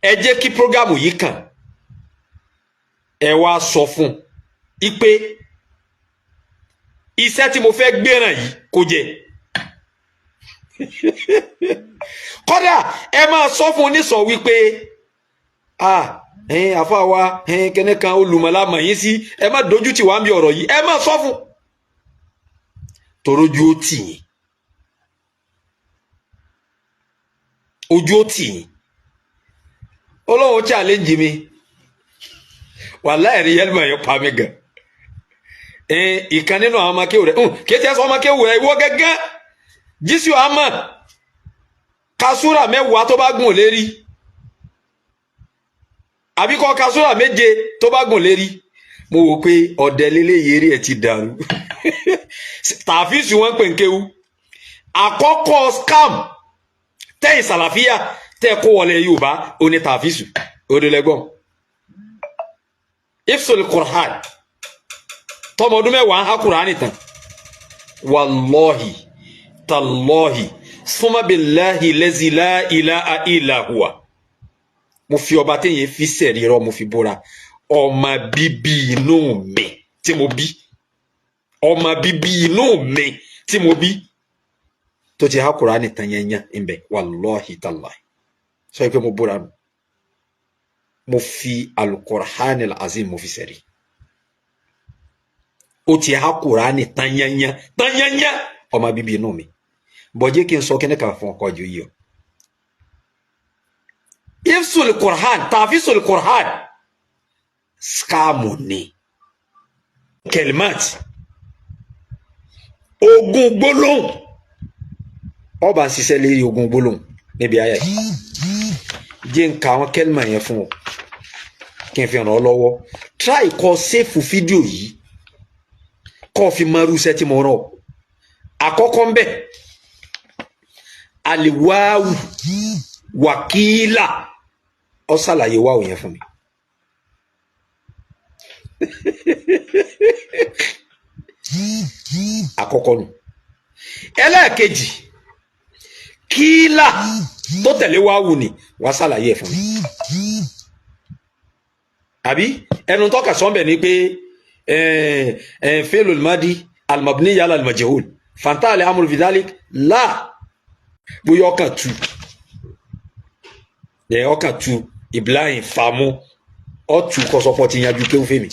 Ẹ jẹ́ kí prógámù yìí kàn, ẹ wá sọ fún un pé iṣẹ́ tí mo fẹ́ gbéràn yìí kò jẹ́. Kódà ẹ máa sọ fún un nísọ wípé àfa wa kẹ́nẹ́ kan olùmọ̀lámọ̀ yín sí, ẹ má dojú tì wá ń bí ọ̀rọ̀ yìí. Ẹ má sọ fún torójú ó tì yín, ojú ó tì yín. Ọlọ́run challenge mi, wàláhì rí yẹlẹmọ yẹn pa mí gan. Ìkan nínú àwọn ọmọ kéwù rẹ kí ẹ ti sọ ọmọ kéwù rẹ ìwọ gángan jísù àmọ́ kasúrà 10 tó bá gùn lérí, àbí kọ́ kasúrà 7 tó bá gùn lérí. Mo wò pé ọ̀dẹ lélẹ́yìí eré ẹ̀ ti dàrú. Tàfíìsì wọn pè ń kéwú. Àkọ́kọ́ scam tẹ́yìn sàlàfíà tẹ́ kó wọlé Yorùbá oní tàfíìsì òdìlẹ́gbọ̀n ifsul Qur'an tọmọ ọdún 10 ń ha Qur'an tán. Wàlọ́hì tàlọ́hì summa billahi lazi la ilaha illa huwa. Mo fi ọba téèyàn fi sẹ̀rí rọ, mo fi búra, ọmọ bíbí inú mi tí mo bí, ọmọ bíbí inú mi tí mo bí tó ti há Kùránì tán yẹnyẹn ńbẹ. Wàlọ́hì tàlọ́hì sọ pé mo búra nù, mo fi alukur'ani azim mo fi sẹ̀rí, ó ti há Kùránì tán yẹnyẹn tán yẹnyẹn, ọmọ bíbí inú mi. Bọ̀jẹ́ kí n sọ kíní kan fún ọkọ̀ ju yìí o. Ifsul Qur'an, tàfísul Qur'an, skamu ni kẹlímàtì ogun gbólóhùn. Ọba ń ṣiṣẹ́ lérí ogun gbólóhùn níbi ayé yìí. Jẹ́ n ka àwọn kẹlímà yẹn fún ọ kí n fi ràn ọ́ lọ́wọ́. Try kọ sẹ́ẹ̀fù fídíò yìí kọ́ fi mọ irúṣẹ́ tí mo rán ọ. Àkọ́kọ́ ń bẹ̀, aliwaawu wàkílà, ọ ṣàlàyé wáwù yẹn fún mi. Àkọ́kọ́ nù. Ẹlẹ́ẹ̀kejì, kílà tó tẹ̀lé wáwù ni, wàá ṣàlàyé ẹ̀ fún mi. Àbí ẹnu tọ́ka sọ́nbẹ̀ ni pé fẹ́lú madi alimabni yàrá alimajehul fanta alẹ́ amúlù vidalik la bóyá ọkàn tu ẹ ọkàn tu Ibrahim famu ọtù kọsọpọ ti yanjú kéwù fèmí.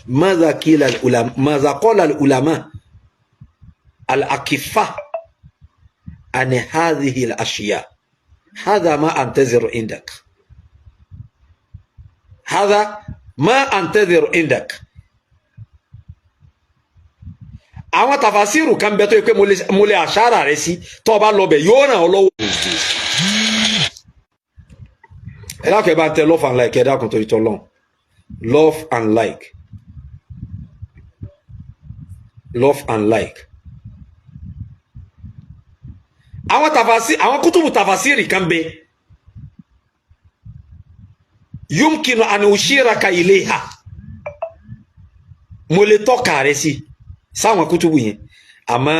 Maza kila ulama, maza qala ulama al-akifa an hadhihi al-ashiya, hadha ma antaziru indak, hadha ma antaziru indak. Àwọn tàfàsírù kan bẹ tó yẹ pé mo lè àṣàrà rẹ sí, tó o bá lọ bẹ yóò ràn ọ́ lọ́wọ́. Ẹ dákun, ẹ bá ń tẹ love and like. Ẹ dákun torí tọlọ́n, love and like, love and like. Àwọn tàfàsí, àwọn kútùbù tàfàsírì kan bẹ, yumkinu an ushiraka ilayha, mo lè tọ́ka rẹ sí sáwọn kútùbù yẹn, àmọ́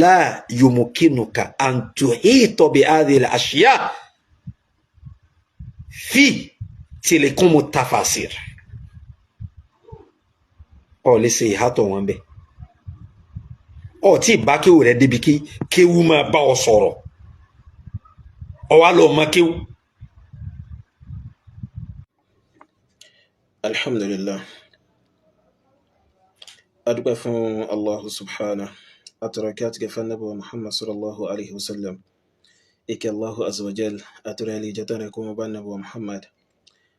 la yumkinuka an tuhita bi hadhihi al-ashya fi tilikumu tafasir. Ọ lè ṣe ìhátọ̀ wọn bẹ́ẹ̀, ọ tí ì bá kéwù rẹ débi kí kéwù máa bá ọ sọ̀rọ̀, ọ wá lọ mọ kéwù. Alhamdulillah, adúpẹ́ fún Allahu subhanahu àtọ̀rọ̀kí àti kẹfà nàbọ̀ Muhammad sallallahu alaihi wasallam, ìkẹ́ Allahu azza wa jal àtọ̀rọ̀ ilé ìjẹta rẹ̀ kó mọ bá nàbọ̀ Muhammad,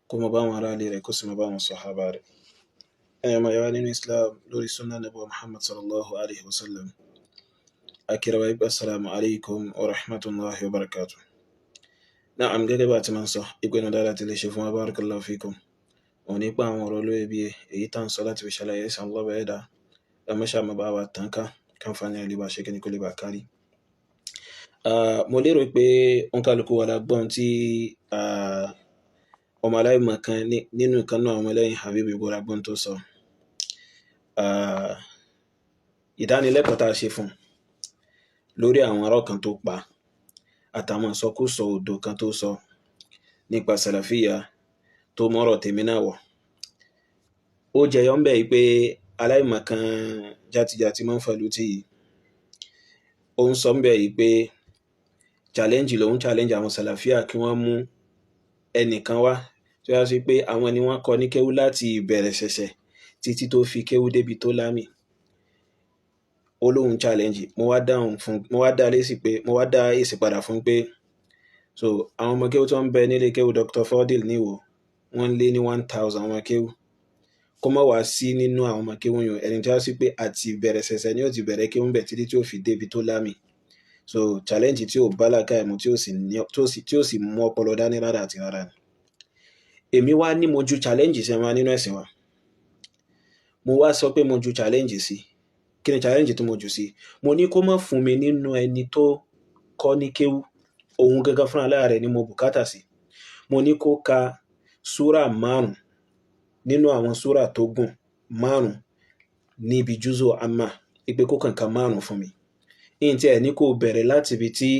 kó mọ bá wọn ará ilé rẹ̀, kó sì mọ bá wọn sàhábà rẹ̀. Ẹ̀yọ́ máa yára nínú Islam lórí sunna nàbọ̀ Muhammad sallallahu alaihi wasallam, akirawa ibi assalamu alaikum wa rahmatullahi wa barakatuh. Na'am, gẹ́gẹ́ bá ti máa ń sọ ìpinnu dáadáa ti lè ṣe fún wa, barakallahu fikum, òun nípa àwọn ọ̀rọ̀ olóye bíi èyí tá à ń sọ láti fi ṣàlàyé ẹ̀sán lọ́bẹ̀ ẹ̀dá ẹ mọ́ṣá máa bá wa tàn ká káǹfààní ẹ̀ lè bá ṣe kíni kó lè bá kárí. Mo lérò pé òǹkàlùkù wa la gbọ́n tí ọmọ aláìmọ̀ kan nínú ìkan náà ọmọlẹ́yìn Habib Igbóra gbọ́n tó sọ. Ìdánilẹ́kọ̀ọ́ tá a ṣe fún un lórí àwọn ará kan tó pa Àtàwọn ìsọkúsọ òdo kan tó sọ nípa sàlàfíà tó mọ́rọ̀ tèmi náà wọ̀. Ó jẹyọ ń bẹ̀ yìí pé aláìmọ̀kan játijàti máa ń fàlùtì yìí. Ó ń sọ ń bẹ̀ yìí pé challenge lòun challenge àwọn sàlàfíà kí wọ́n mú ẹnìkan wá tó yá sí pé àwọn ni wọ́n kọ́ ní kéwú láti ìbẹ̀rẹ̀ ṣẹ̀ṣẹ̀ títí tó fi kéwú débi tó lámì. Ó lóun challenge, mo wá dáhùn fún, mo wá dá lésì pé, mo wá dá èsì padà fún pé so àwọn ọmọ kéwú tó ń bẹ nílé kéwú Dr. Fodil níwò wọ́n lé ní 1000 ọmọ kéwú. Kó má wá sí nínú àwọn ọmọ kéwú yẹn ẹni tó yá sí pé àti ìbẹ̀rẹ̀ ṣẹ̀ṣẹ̀ ni ó ti bẹ̀rẹ̀ kéwú ń bẹ̀ títí tí ó fi débi tó lámì. So challenge tí ò bá làákàyè mu, tí ó sì mú ọpọlọ dání rárá àti rárá ni. Èmi wá ní mo ju challenge sí ẹ nínú ẹ̀sìn wa. Mo wá sọ pé mo ju challenge sí. Kí ni challenge tí mo jù sí? Mo ní kó má fún mi nínú ẹni tó kọ́ ní kéwú, òun gangan fúnra lára rẹ̀ ni mo bùkátà sí. Mo ní kó ka súrà 5 nínú àwọn súrà tó gùn 5 níbi júzù amma, ìpè kó kàn ka 5 fún mi. Ìyẹn tí ẹ ní kó bẹ̀rẹ̀ láti ibi tí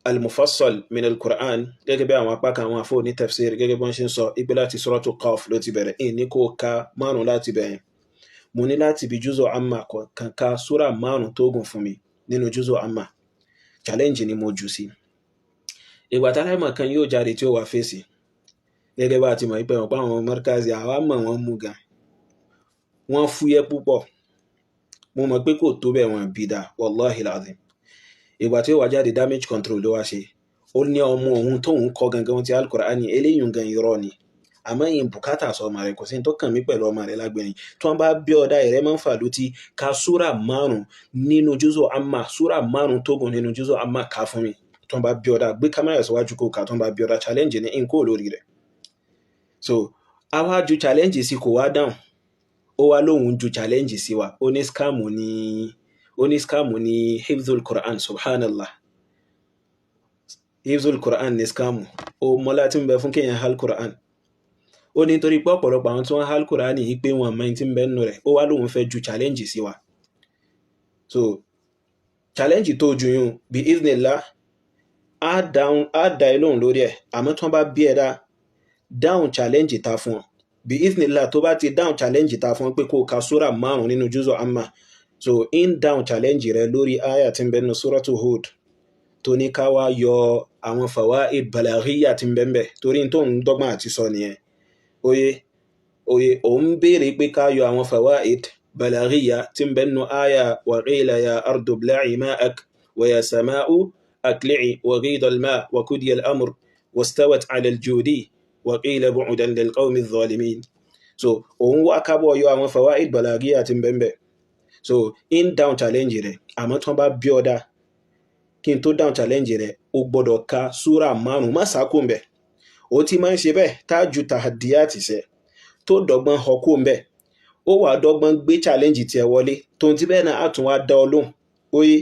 al-mufassal min al-Qur'an, gẹ́gẹ́ bí àwọn apá kan àwọn àfọ ní tafsir gẹ́gẹ́ bí wọ́n ṣe ń sọ, ìpè láti suratu Qaf ló ti bẹ̀rẹ̀. Ìyẹn ní kó ka 5 láti bẹ̀rẹ̀. Mo ní láti ibi júzù amma kàn ka súrà 5 tó gùn fún mi nínú júzù amma. Challenge ni mo jù sí. Ìgbà tí aláìmọ̀ kan yóò jáde tí ó wá fèsì, gẹ́gẹ́ bá a ti mọ̀ pé ọ̀pọ̀ àwọn markazi àwa mọ̀ wọ́n mú gan, wọ́n fúyẹ́ púpọ̀. Mo mọ̀ pé kò tó bẹ́ẹ̀ wọ́n bí dá, wallahi alazim. Ìgbà tí ó wá jáde damage control ló wá ṣe. Ó ní ọmọ òun tóun kọ́ gangan ti Al-Qur'ani, eléyìí gan irọ́ ni. Àmọ́ ìyẹn bùkátà sọ ọmọ rẹ̀, kò sí ní tó kàn mí pẹ̀lú ọmọ rẹ̀ lágbẹ̀rin. Tí wọ́n bá bí ọ̀dà ìrẹ́ máa ń fà lótí ka súrà 5 nínú júzù amma, súrà 5 tó gùn nínú júzù amma ká fún mi. Tí wọ́n bá bí ọ̀dà gbé kámẹ́rà síwájú kó ka, tí wọ́n bá bí ọ̀dà challenge ní nkó lórí rẹ̀. So àwa ju challenge sí kò wá dáhùn. Ó wá lóun ju challenge sí wa. Ó ní scam ní, ó ní scam ní Hifzul Qur'an, subhanallah. Hifzul Qur'an ní scam. Ó mọ́lá tí ń bẹ fún kéèyàn hal Qur'an. Ó ní torí pé ọ̀pọ̀lọpọ̀ àwọn tí wọ́n hal Qur'an yìí pé wọ́n mọ ẹni tí ń bẹ nínú rẹ̀. Ó wá lóun fẹ́ ju challenge sí wa. So challenge tó ju yún bí iznillah á dá ẹ lóhùn lórí ẹ̀. Àmọ́ tí wọ́n bá bí ẹ dá down challenge ta fún ọ. Bí iznillah tó bá ti down challenge ta fún ọ pé kó o ka súrà 5 nínú júzù amma. So in down challenge rẹ lórí aya tí ń bẹ nínú suratu Hud tó ní ká wá yọ àwọn fawaid balaghiyya tí ń bẹ ńbẹ̀ torí tó ń dọ́gbọ́n àti sọ nìyẹn. Oye, oye, òun béèrè pé ká yọ àwọn fawaid balaghiyya tí ń bẹ nínú aya wa qila ya ardu bla'i ma'ak wa ya sama'u aqli'i wa ghida al-ma' wa qudiya al-amr wastawat 'ala al-judi wa qila bu'dan lil qawmi adh-dhalimin. So òun wá kábọ̀ yọ àwọn fawaid balaghiyya tí ń bẹ ńbẹ̀. So in down challenge rẹ̀, àmọ́ tí wọ́n bá bí ọ̀dà kí n tó down challenge rẹ̀, o gbọ́dọ̀ ka súrà 5 má sákò ń bẹ̀. Ó ti máa ń ṣe bẹ́ẹ̀ tájú tahadiyati ṣe tó dọ́gbọ́n họ kó ń bẹ̀. Ó wà dọ́gbọ́n gbé challenge tiẹ̀ wọlé tó ń ti bẹ́ẹ̀ náà á tún wá dá ọ lóhùn. Oye,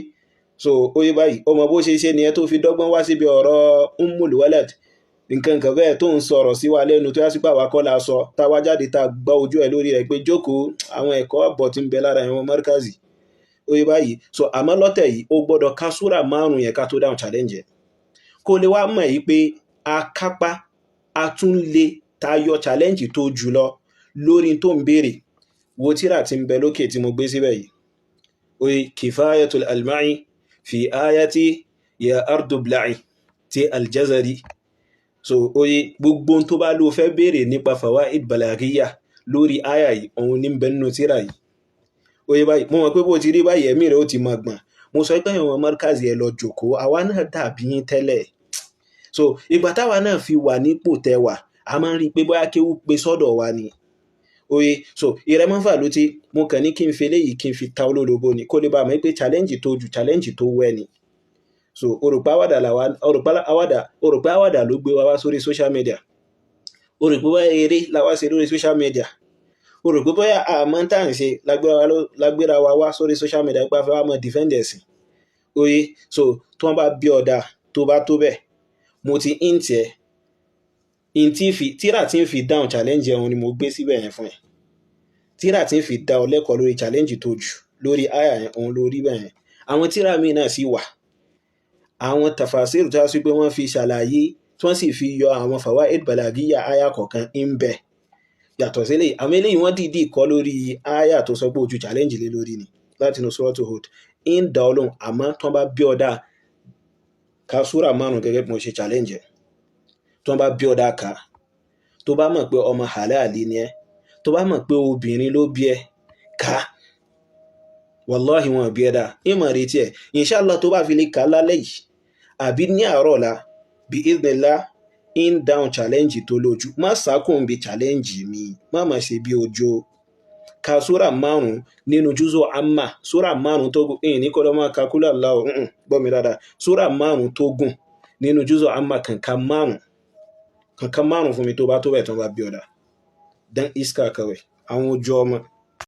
so oye báyìí, ó mọ bó ṣe ṣe nìyẹn tó fi dọ́gbọ́n wá síbi ọ̀rọ̀ Ummul Walad nǹkan kan bẹ́ẹ̀ tó ń sọ̀rọ̀ sí wa lẹ́nu tó yá sí pé àwa kọ́ la sọ, tá wá jáde tá gbá ojú ẹ̀ lórí rẹ̀ pé jókòó àwọn ẹ̀kọ́ àbọ̀ tí ń bẹ lára ẹ̀wọ̀n markazi. Oye báyìí, so àmọ́ lọ́tẹ̀ yìí ó gbọ́dọ̀ ka súrà 5 yẹn ká tó dáhùn challenge ẹ̀. Kó lè wá mọ̀ yìí pé a kápá, a tún lè tayọ challenge tó jù lọ lórí tó ń béèrè. Wo tírà tí ń bẹ lókè tí mo gbé síbẹ̀ yìí. Oye, Kifayatul Alma'i fi ayati ya ardu bla'i ti Al-Jazari. So oye, gbogbo tó bá ló fẹ́ béèrè nípa fawaid balaghiyya lórí aya yìí, òun ní ń bẹ nínú tírà yìí. Oye báyìí, mo mọ̀ pé bó ti rí báyìí ẹ̀mí rẹ̀ ó ti máa gbọ̀n. Mo sọ pé àwọn markazi ẹ lọ jókòó, àwa náà dàbí yín tẹ́lẹ̀. So ìgbà táwa náà fi wà nípò tẹwà, a máa ń rí i pé bóyá kéwú pé sọ́dọ̀ wa ni. Oye, so ìrẹ́mọ́fà ló ti mo kàn ní kí n fi eléyìí kí n fi ta olólobó ni kó lè bá a mọ̀ pé challenge tó ju challenge tó wẹ́ ni. So òrùpá àwàdà ló gbé wa wá sórí social media. Òrùpá eré la wá ṣe lórí social media. Òrùpá bóyá àmọ́ tá à ń ṣe lágbéra wa wá sórí social media pé a fẹ́ wá mọ defend ẹ̀sìn. Oye, so tí wọ́n bá bí ọ̀dà tó bá tó bẹ́ẹ̀, mo ti hint ẹ̀. Tíra tí ń fi down challenge ẹ̀hún ni mo gbé síbẹ̀ yẹn fún ẹ. Tíra tí ń fi dá ọ lẹ́kọ̀ọ́ lórí challenge tó jù lórí aya yẹn, òun ló rí bẹ́ẹ̀ yẹn. Àwọn tíra míì náà sì wà. Àwọn tafasir tó sí pé wọ́n fi ṣàlàyé, tí wọ́n sì fi yọ àwọn fawaid balagiyya aya kọ̀ọ̀kan ń bẹ. Yàtọ̀ sílẹ̀, àwọn eléyìí wọ́n dìídì kọ́ lórí aya tó sọ pé ojú challenge lé lórí ni láti inú Suratu Hud. Ń dá ọ lóhùn, àmọ́ tí wọ́n bá bí ọ dáa, ka súrà 5 gẹ́gẹ́ bí mo ṣe challenge ẹ̀. Tí wọ́n bá bí ọ dáa, ká tó bá mọ̀ pé ọmọ halali ni ẹ́, tó bá mọ̀ pé obìnrin ló bí ẹ, ká. Wàláhì, wọn bí ẹ dáa, ìmọ̀ retí ẹ̀. Inshallah, tó bá fi lè ká lálẹ́ yìí àbí ní àárọ̀ ọ̀la, bí idhnillah, in down challenge tó lójú. Má sákùn bí challenge mi, má má ṣe bí ojo. Ka súrà 5 nínú júzọ amma, súrà 5 tó gùn. Ìyìn ní kọ́ lọ́ máa ka kúlẹ̀ aláwọ̀. Gbọ́ mi dáadáa, súrà 5 tó gùn nínú júzọ amma, kankan 5, kankan 5 fún mi. Tó bá tó bẹ̀, tó bá bí ọ̀dà dan iska kawai. Àwọn ojú ọmọ.